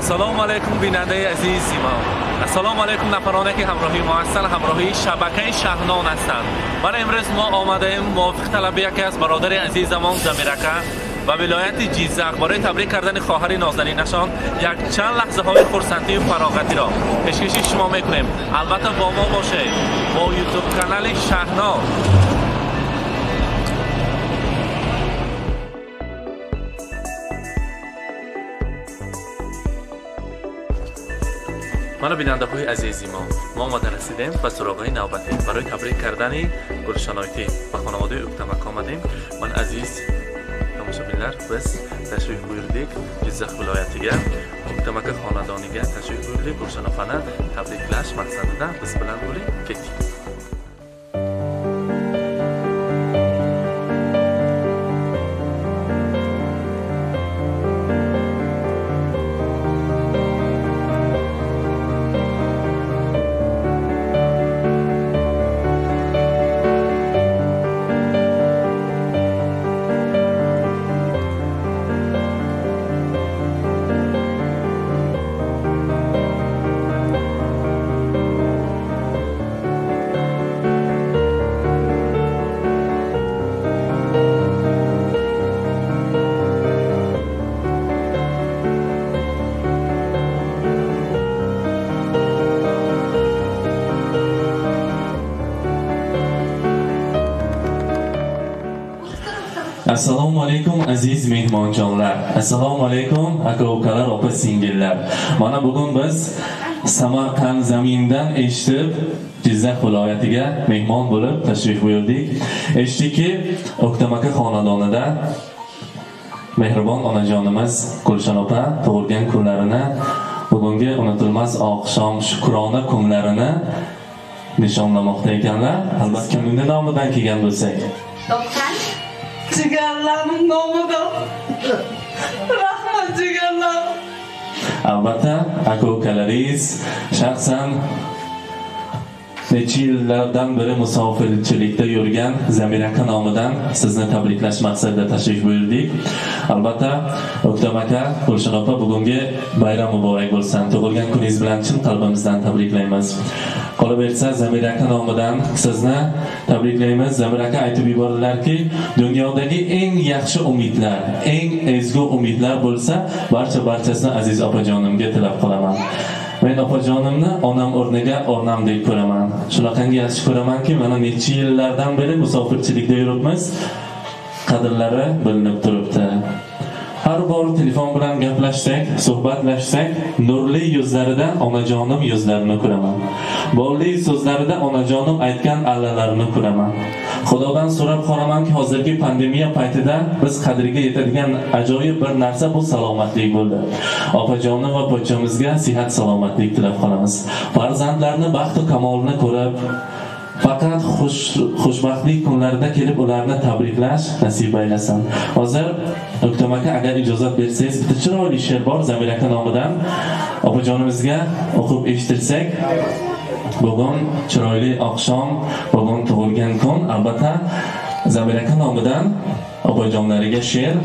Ассалому алайкум бинандаи азизи мо. Ассалому алайкум нафароне ки ҳамроҳи мо ҳастанд, ҳамроҳи шабакаи Шаҳнон ҳастанд. Барои имрӯз мо омадаем мувофиқ талаби яке аз бародари азизамон Замир ака ба вилояти Ҷиззах барои табрик кардани хоҳари нозанинашон як чанд лаҳзаҳои хурсандию фароғатиро пешкаши шумо мекунем. Албатта бо мо бошед бо ютуб канали Шаҳнон. Мана бинандаҳои азизи мо, мо омада расидем ба суроғаи навбатӣ барои табрик кардани Гулшанойтӣ ба хонаводаи Уктамак омадем. Ман азиз тамошобинлар, biz tashrif buyurdik Jizzax viloyatiga, Uktамaka xonadoniga tashrif buyurdik. Gulshan opani tabriklash maqsadida biz bilan bo'ling, ketdik. Assalomu alaykum aziz mehmonjonlar. Assalomu alaykum aka-ukalar, opa singillar. Mana bugun biz Samarqand zamindan eshitib Jizzax viloyatiga mehmon bo'lib tashrif buyurdik. Eshitdikki, O'ktam aka xonadonida mehribon onajonimiz Gulshan opa tug'ilgan kunlarini, bugungi unutilmas oqshom shukrona kunlarini nishonlamoqda ekanlar. Albatta kimning nomidan kelgan bo'lsak. Jigarlarim nomidan. Rahmat jigarlarim. Albatta aka-ukalaringiz shaxsan necha yillardan beri musofirchilikda yurgan Zamir aka nomidan sizni tabriklash maqsadida tashrif buyurdik. Albatta O'ktam aka, Gulshan opa, bugungi bayram muborak bo'lsin. Tug'ilgan kuningiz bilan chin qalbimizdan tabriklaymiz. Qolaversa Zamir aka nomidan sizni tabriklaymiz. Zamir aka aytib yubordilarki, dunyodagi eng yaxshi umidlar, eng ezgu umidlar bo'lsa, barcha-barchasini aziz opajonimga tilab qolaman. Men opajonimni onam o'rniga onamdek ko'raman. Shunaqangi yaxshi ko'ramanki, mana necha yillardan beri musofirchilikda yuribmiz, qadrlari bilinib turibdi. Har bor telefon bilan gaplashsak, suhbatlashsak, nurli yuzlarida onajonim yuzlarini ko'raman. Bolli so'zlarida onajonim aytgan allalarini ko'raman. Xudodan so'rab qolamanki, hozirgi pandemiya paytida biz qadriga yetadigan ajoyib bir narsa bu salomatlik bo'ldi. Opajonim va pochchamizga sihat salomatlik tilab qolamiz. Farzandlarni baxt va kamolini ko'rib, faqat xushbaxtlik kunlarida kelib ularni tabriklash nasib aylasin. Hozir O'ktam aka, agar ijozat bersangiz, bitta chiroyli she'r bor Zamir aka nomidan opajonimizga o'qib eshittirsak. Bugun chiroyli oqshom, bugun tug'ilgan kun. Albatta Zamir aka nomidan opajonlariga she'r.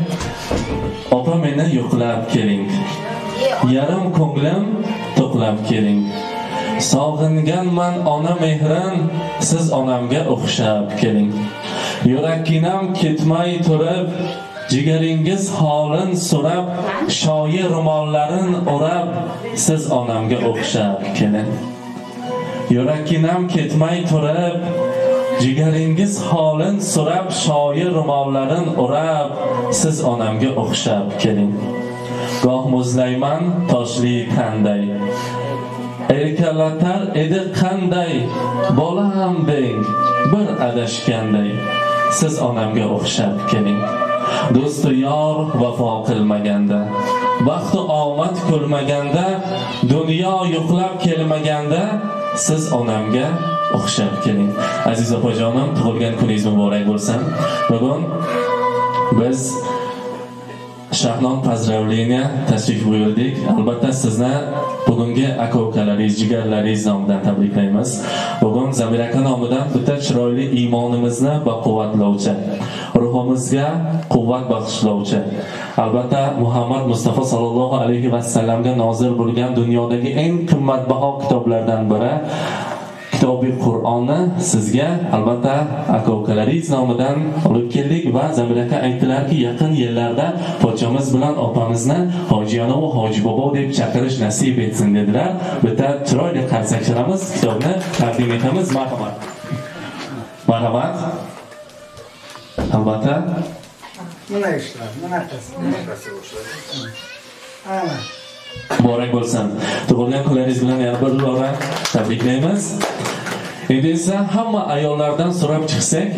Opa meni yo'qlab keling, yarim ko'nglim to'qlab keling. Sog'inganman ona mehrin, siz onamga o'xshab keling. Yurakkinam ketmay turib, jigaringiz holin so'rab, shoyi ro'mollarin o'rab, siz onamga o'xshab keling. Yurakkinam ketmay turib, jigaringiz holin so'rab, shoyi ro'mollarin o'rab, siz onamga o'xshab keling. Goh muzlayman toshli qanday, erkalatar edi qanday, bolam deng bir adashganday, siz onamga o'xshab keling. Do'stu yor vafo qilmaganda, baxtu omad ko'rmaganda, dunyo yo'qlab kelmaganda, siz onamga o'xshab keling. Aziz opajonim, tug'ilgan kuningiz muborak bo'lsin. Bugun biz Shahnon поздравления tashrif buyurdik. Albatta sizni bugungi aka-ukalaringiz, jigarlaringiz nomidan tabriklaymiz. Bugun Zamir aka nomidan bitta chiroyli iymonimizni baquvvatlovchi, ruhimizga quvvat bag'ishlovchi, albatta Muhammad Mustafa sallallohu alayhi va sallamga nozil bo'lgan dunyodagi eng qimmatbaho kitoblardan biri Kitobi Qur'onni sizga albatta aka-ukalaringiz nomidan olib keldik va Zamir aka aytdilarki, yaqin yillarda pochamiz bilan opamizni Hoji ona va Hoji bobo deb chaqirish nasib etsin dedilar. Bitta chiroyli qarsak chalamiz, kitobni taqdim etamiz. Marhamat. Marhamat. Albatta. Mana ishlar, mana qasi. Ana. Muborak bo'lsin. Tug'ilgan kunlaringiz bilan yana bir bora tabriklaymiz. Endi esa hamma ayollardan so'rab chiqsak,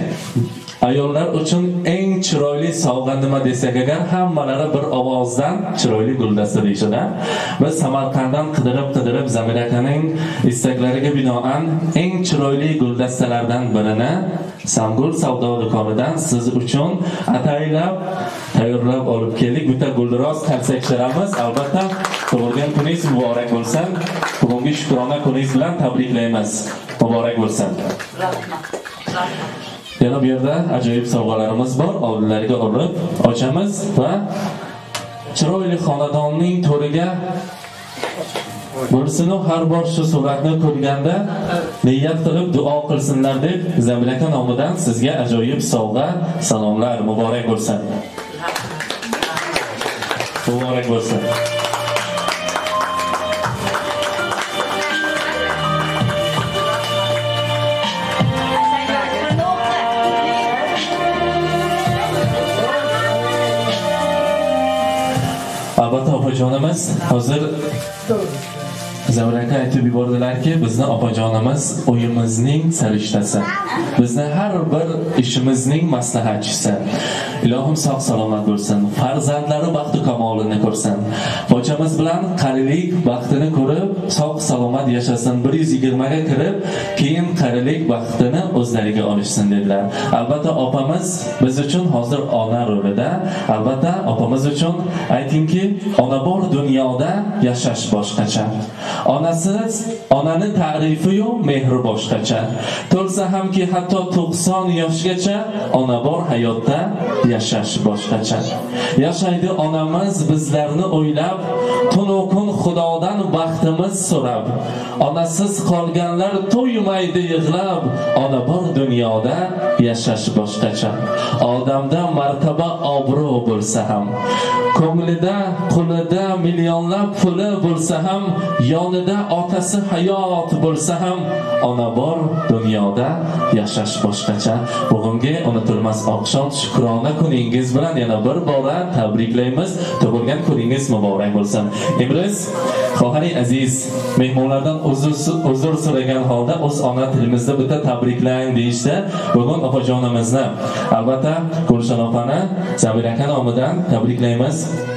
ayollar uchun eng chiroyli sovg'a nima desak agar, hammalari bir ovozdan chiroyli guldasta deyishadi. Biz Samarqanddan qidirib-qidirib Zamir akaning istaklariga binoan eng chiroyli guldastalardan birini Samgul savdo do'konidan siz uchun ataylab tayyorlab olib keldik. Bitta guldiroz qarsak chalamiz. Albatta tug'ilgan kuningiz muborak bo'lsin. Bugungi shukrona kuningiz bilan tabriklaymiz. Muborak bo'lsin. Yana bu yerda ajoyib sovg'alarimiz bor. Oldilariga olib ochamiz va chiroyli xonadonning to'riga bo'lsin-u, har bor shu suratni ko'rganda niyat qilib duo qilsinlar deb Zamir aka nomidan sizga ajoyib sovg'a, salomlar. Muborak bo'lsin. Muborak bo'lsin. Albatta opajonimiz hozir Zamir aka aytib yubordilarki, bizni opajonimiz uyimizning sarishtasi, bizni har bir ishimizning maslahatchisi. Ilohim sog' salomat bo'lsin, farzandlari baxtu kamolini ko'rsin. Pochamiz bilan qarilik baxtini ko'rib, sog' salomat yashasin, 120 ga kirib, keyin qarilik baxtini o'zlariga olishsin dedilar. Albatta opamiz biz uchun hozir ona rolida. Albatta opamiz uchun aytingki, ona bor dunyoda yashash boshqacha. Onasiz onani ta'rifi yo'q, mehri boshqacha. To'lsa hamki hatto 90 yoshgacha ona bor hayotda yashash boshqacha. Yashaydi onamiz bizlarni o'ylab, tunu kun Xudodan baxtimiz so'rab. Onasiz qolganlar to'ymaydi yig'lab, ona bor dunyoda yashash boshqacha. Odamda martaba obro' bo'lsa ham, ko'nglida, qo'lida millionlab puli bo'lsa ham, yonida otasi hayot bo'lsa ham, ona bor dunyoda yashash boshqacha. Bugungi unutilmas oqshom shukrona kuningiz bilan yana bir bora tabriklaymiz. Tug'ilgan kuningiz muborak bo'lsin. Imroz xohari aziz mehmonlardan uzr so'ragan holda o'z ona tilimizda bitta tabriklang deyishdi. Bugun opajonimizni, albatta Gulshan opani Zamir aka nomidan tabriklaymiz.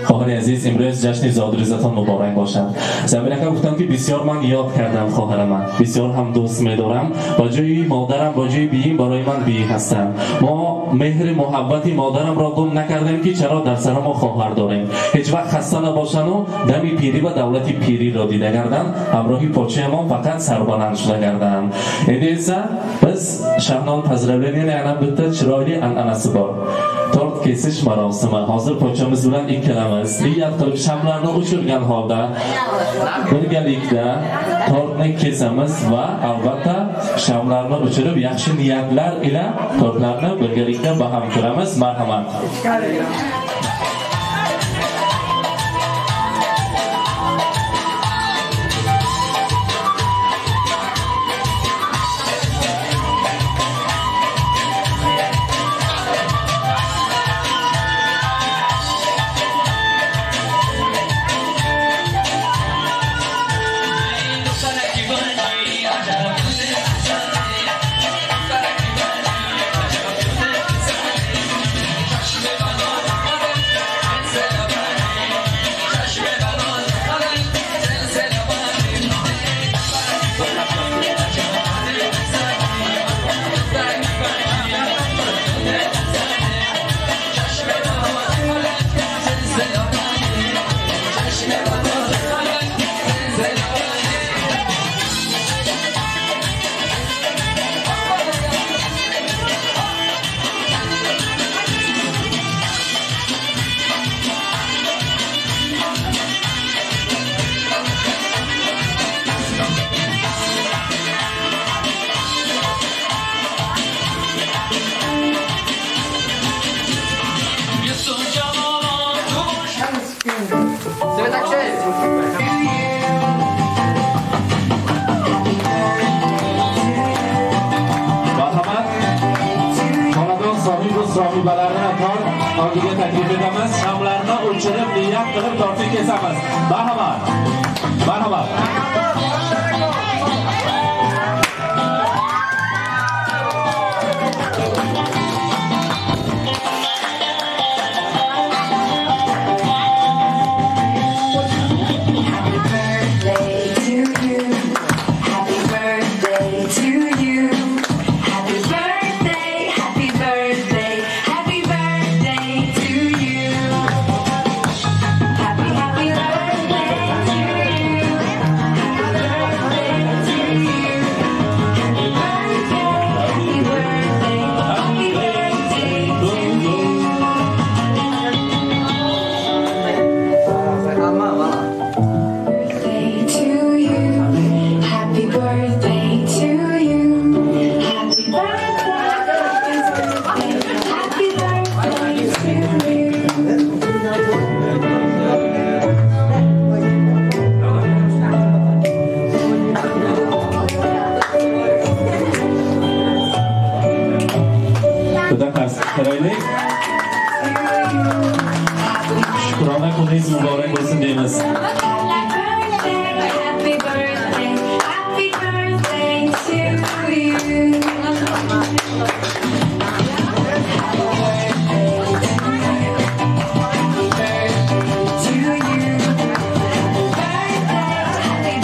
Xohari aziz, imroz jashni zodirizaton muborak bo'lsin. Zamir aka гуфтам ки бисёр ман ёд кардам хоҳарама, бисёр ҳам дӯст медорам. Ба ҷои модарам, ба ҷои биим барои ман бии ҳастанд. Мо меҳри муҳаббати модарамро гум накардем ки чаро дар сара мо хоҳар дорем. Ҳеҷ вақт хаста набошану дами пирӣ ва давлати пириро дида гарданд, ҳамроҳи почаямон фақат сарбаланд шуда гарданд. Endi esa biz Shahnon поздравление yana bitta chiroyli an'anasi bor. Tort kesish marosimi. Hozir pochamiz bilan ikkalamiz niyat qilib shamlarni o'chirgan holda birgalikda tortni kesamiz va albatta shamlarni o'chirib yaxshi niyatlar ila tortlarni birgalikda baham ko'ramiz. Marhamat. Bye. Oldiga taklif etamiz. Shamlarni o'chirib, niyat qilib tortib kesamiz. Marhamat. Marhamat. Shukrona kuningiz muborak bo'lsin deymiz. Happy birthday, happy birthday to you. Happy birthday to you. Happy birthday, happy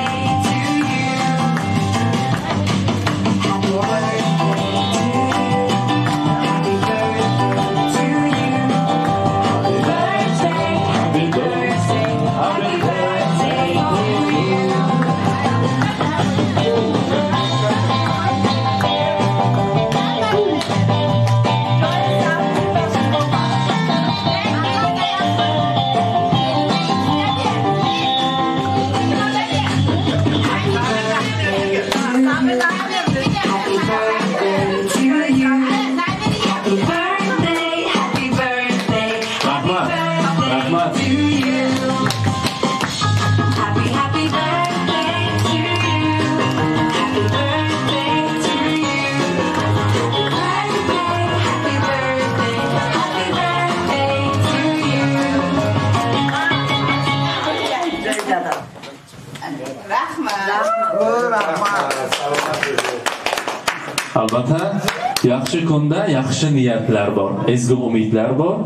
birthday to you. Happy birthday to you. Happy birthday to you. Happy birthday, happy birthday, happy birthday to you. Happy birthday to you. Happy birthday, happy birthday, happy birthday to you. Happy, happy birthday to you. Happy birthday to you. Happy birthday, happy birthday, happy birthday to you. Rahmat. Albatta, yaxshi kunda yaxshi niyatlar bor, ezgu umidlar bor.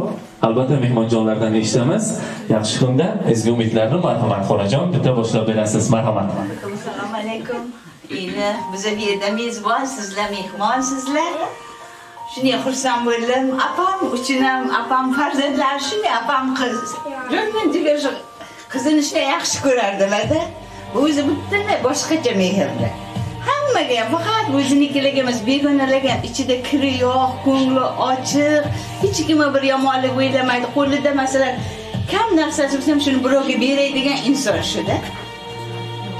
Albatta mehmonjonlardan eshitamiz. Yaxshi kunda ezgu umidlarni marhamat xolajon bitta boshlab berasiz. Marhamat. Assalomu alaykum. Endi biz bu yerda mezbonsizlar, mehmonsizlar. Shunday xursand bo'ldim. Apam uchun ham, apam farzandlari shunday, apam qiz. Jigar qizini shunday yaxshi ko'rardilar-da. O'zi butunlay boshqacha mehrli. Hammaga ham, faqat o'zinikilarga emas, begonalarga ham ichida kiri yo'q, ko'ngli ochiq, hech kimga bir yomonlik o'ylamaydi. Qo'lida masalan kam narsasi bo'lsa ham shuni birovga beray degan inson shuda.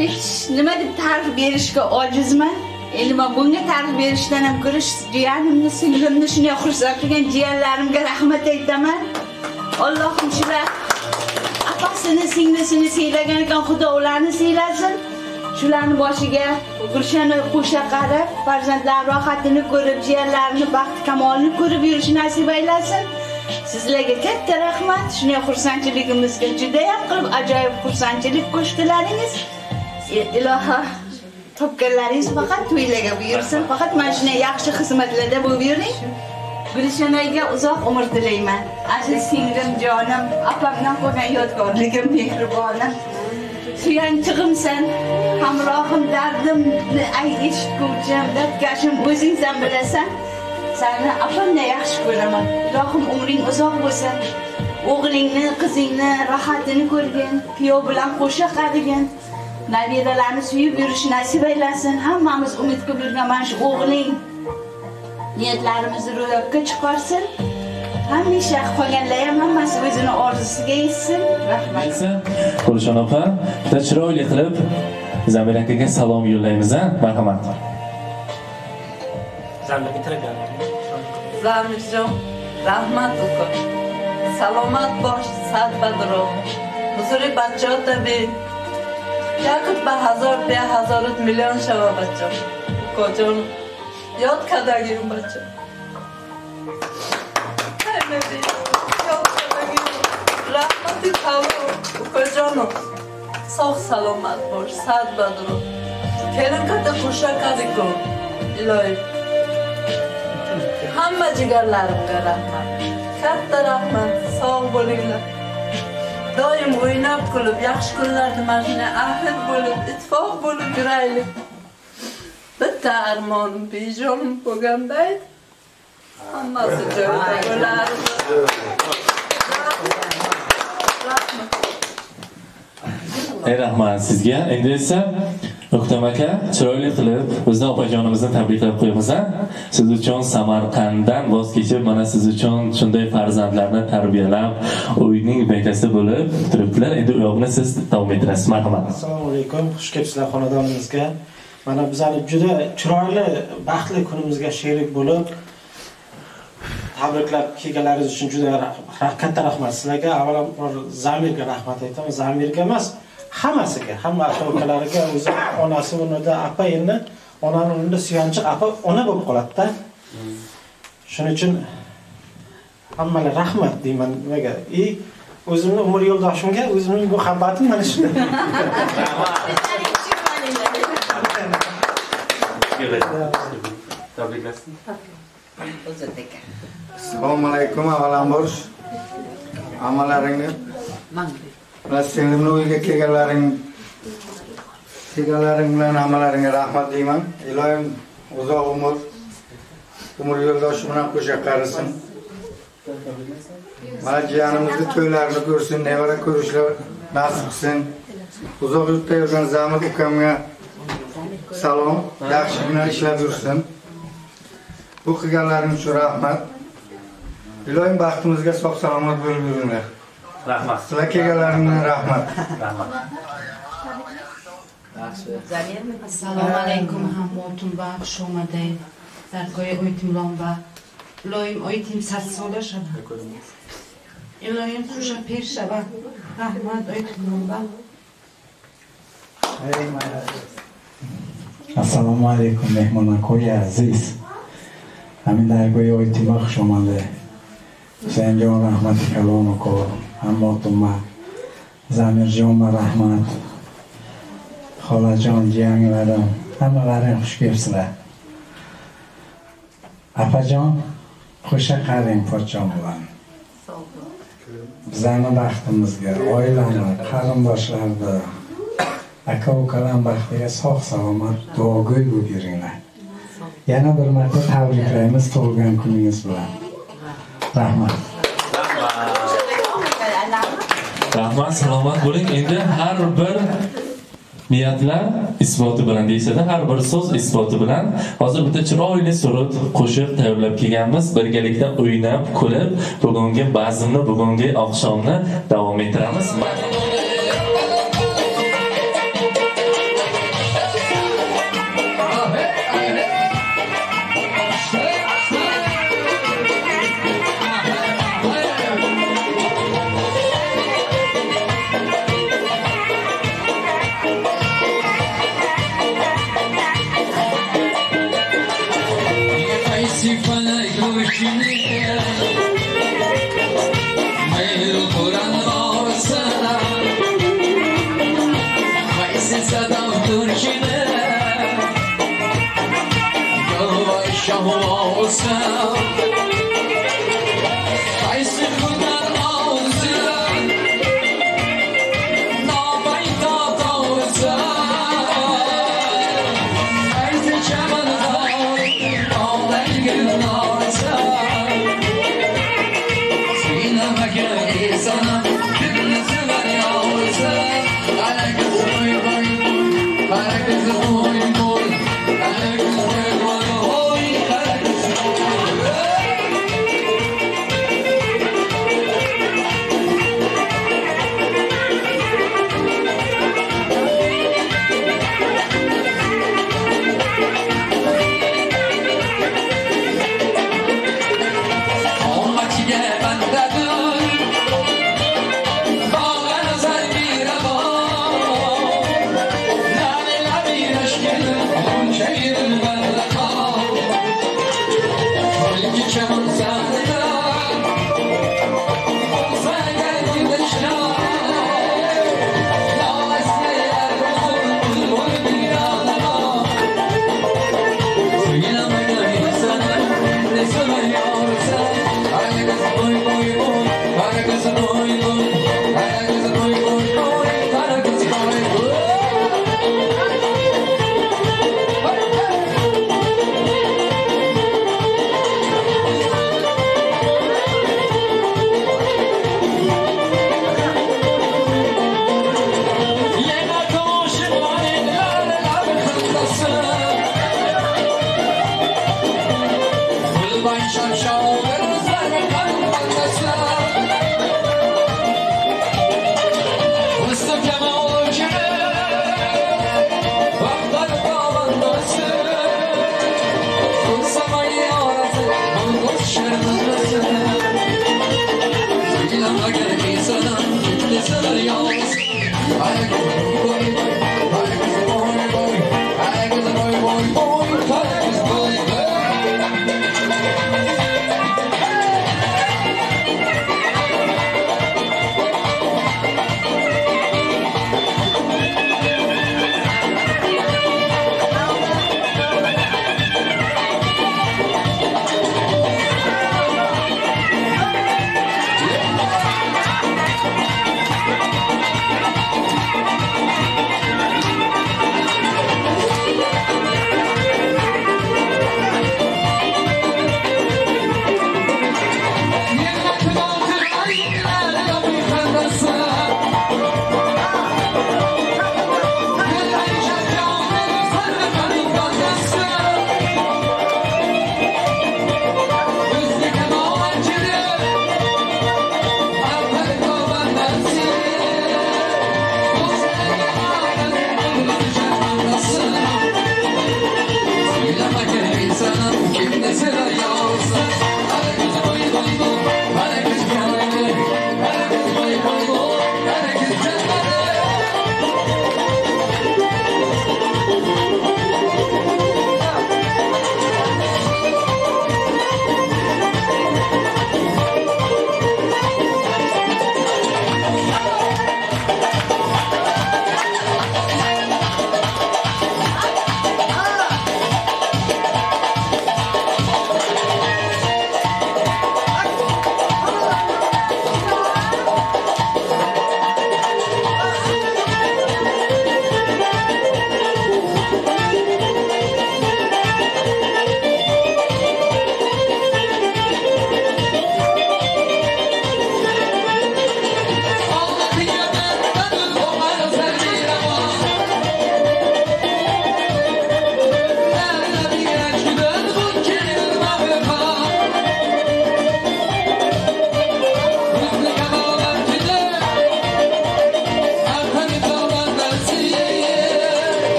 Hech nima deb ta'rif berishga ojizman. Endi men bunga ta'rif berishdan ham ko'ra jiyanimni, singlimni shunday xursand qilgan jiyanlarimga rahmat aytaman. Allohim shular opasini, singlisini siylagan ekan, Xudo ularni siylasin. Shularni boshiga Gulshani qo'sha qarab, farzandlar rohatini ko'rib, jiyanlarini baxt kamolini ko'rib yurishi nasib aylasin. Sizlarga katta rahmat. Shunday xursandchiligimizga juda ham qilib ajoyib xursandchilik qo'shdilaringiz. Iloho topganlaringiz faqat to'ylarga buyursin, faqat mana shunday yaxshi xizmatlarda bo'lib yuring. Gulshanaga uzoq umr tilayman. Aziz singlim, jonim, opamdan qolgan yodgorligim, mehribonim. Suyanchig'imsan, hamrohim, dardimni eshitguvchim, dardkashim o'zingsan bilasan. Seni opamdan yaxshi ko'raman. Ilohim umring uzoq bo'lsin. O'g'lingni, qizingni rohatini ko'rgin, kuyov bilan qo'sha qarigin. Nabiralarni suyib yurish nasib aylasin. Hammamiz umid qilib yurgan mana shu o'g'ling niyatlarimizni ro'yobga chiqarsin. Hamisha qolganlar ham hammasi o'zini orzusiga yetsin. Rahmat. Gulshan opa, bitta chiroyli qilib Zamir akaga salom yo'llaymiz, a? Marhamat. Zamirjon, rahmat uka. Salomat bosh, sadbadro. Huzuri bachchota be. Yakut ba hazor be hazorut million shava bachcho. Ukajon, yod kadagim bachcho. Rahmati kalon ukajonim. Sog' salomat bo'l, sad badro. Kelin katta qo'sha qadiku. Iloyim. Hamma jigarlarimga rahmat. Katta rahmat. Sog' bo'linglar. Doim o'ynab kulib, yaxshi kunlarni mana shunday ahil bo'lib, ittifoq bo'lib yuraylik. Bitta armonim, bejonim bo'lganda edi. Hammasi joyida bo'lardi. Rahmat. Ey rahmat sizga. Endi esa O'ktam aka chiroyli qilib bizni opajonimizni tabriklab qo'yamiz. Siz uchun Samarqanddan voz kechib, mana siz uchun shunday farzandlarni tarbiyalab, uyning bekasi bo'lib turibdilar. Endi u yoqni siz davom ettirasiz. Marhamat. Assalomu alaykum. Xush kelibsizlar xonadonimizga. Mana bizlarni juda chiroyli, baxtli kunimizga sherik bo'lib, tabriklab kelganlaringiz uchun juda katta rahmat sizlarga. Avvalambor Zamirga rahmat aytaman. Zamirga emas, hammasiga, hamma aka-ukalariga, o'zi onasi o'rnida, apa endi onani o'rnida suyanchiq apa ona bo'lib qoladi-da. Shuning uchun hammaga rahmat deyman nimaga. O'zimni umr yo'ldoshimga o'zimning muhabbatim mana shunda. Tabriklasin. Assalomu alaykum avvalambor. Hammalaringni mana singlimni uyiga kelganlaring bilan hammalaringga rahmat deyman. Iloyim uzoq umr yo'ldoshi bilan qo'sha qarisin. Mana jiyanimizni to'ylarini ko'rsin, nevara ko'rishlar nasib qilsin. Uzoq yurtda yurgan Zamir ukamga salom, yaxshigina ishlab yursin. Bu qilganlaring uchun rahmat. Iloyim baxtimizga sog' salomat bo'lib yuringlar. Rahmat. Sizlar kelganlaringizga rahmat. Rahmat. Assalomu alaykum hammatun va xush omading. Dargohi Oytimlon va Iloyim Oytim 100 sola shava. Iloyim xusha pir shava. Rahmat Oytimlon va. Assalomu alaykum mehmonakoi aziz. Ҳамин даргоҳи Ойтима хуш омаде. Ҳусайнҷон раҳмати калон уко, ҳаммотума, Замирҷон ба раҳмат, xolajon, jiyanglarim, hammalaring xush kelibsizlar. Apajon, qo'sha qaring pochchom bilan. Bizlarni baxtimizga, oilani, qarindoshlarni, aka-ukalar baxtiga sog' salomat duogo'y bo'lib yuringlar. Yana bir marta tabriklaymiz tug'ilgan kuningiz bilan. Rahmat. Rahmat, salomat bo'ling. Endi har bir niyatlar isboti bilan deyishadi, har bir so'z isboti bilan. Hozir bitta chiroyli surud, qo'shiq tayyorlab kelganmiz. Birgalikda o'ynab, kulib, bugungi bazmni, bugungi oqshomni davom ettiramiz.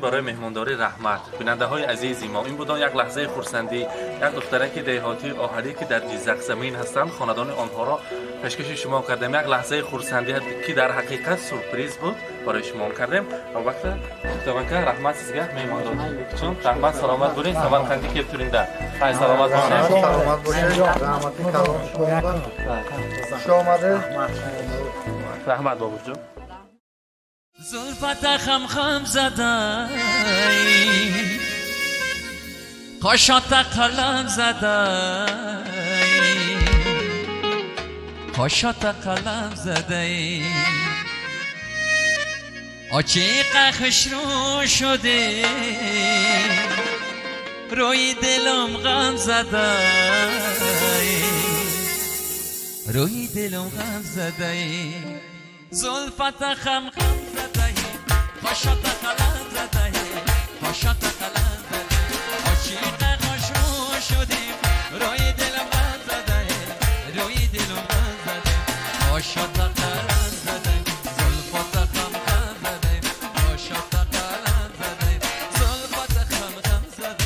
Барои меҳмондорӣ раҳмат. Бинандаҳои азизи мо, ин будон як лаҳзаи хурсандӣ, як духтараки деҳотии оҳарӣ ки дар ҷиззақзамин ҳастанд, хонадони онҳоро пешкаши шумо кардем. Як лаҳзаи хурсандӣ ки дар ҳақиқат сюрприз буд барои шумо кардем. Албатта, духтарака, раҳмат sizga меҳмондорӣ uchun. Раҳмат, саломат bo'ling, Samarqandga kelib turinglar. Hay, salomat bo'ling. Salomat bo'ling. Rahmatli kalom. Xush omadi. Rahmat boburjon. زلفت خم خم زده قاشات قلم زده پاشات قلم زده ای آچیق خوش رو شده روی دلم غم زده ای روی دلم غم زده ای زلفت خم خم زده ای پاشات قلم زده ای پاشات قلم زده ای آچیق خوش رو شده روی دلم غم زده ای روی دلم غم زده پاشات قلم زده زلفت خم خم زده پاشات قلم زده زلفت خم خم زده.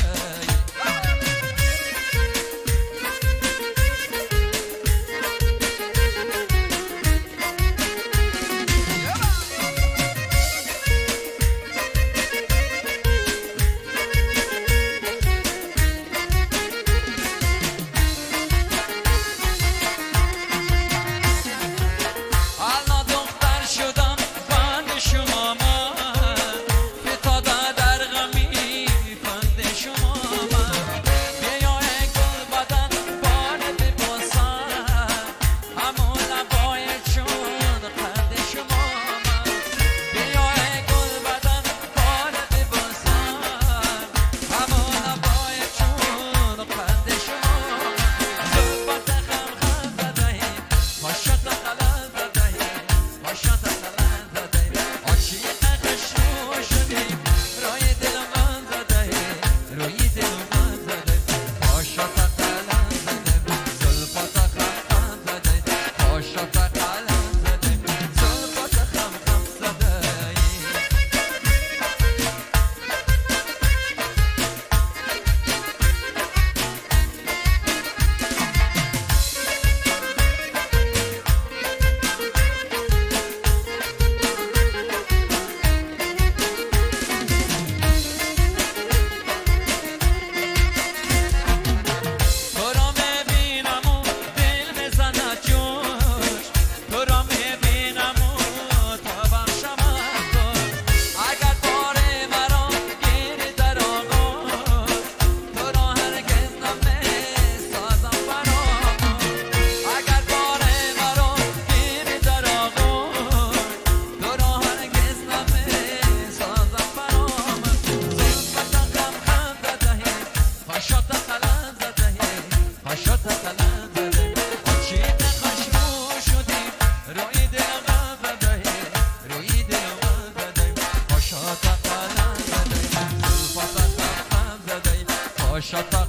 شطر.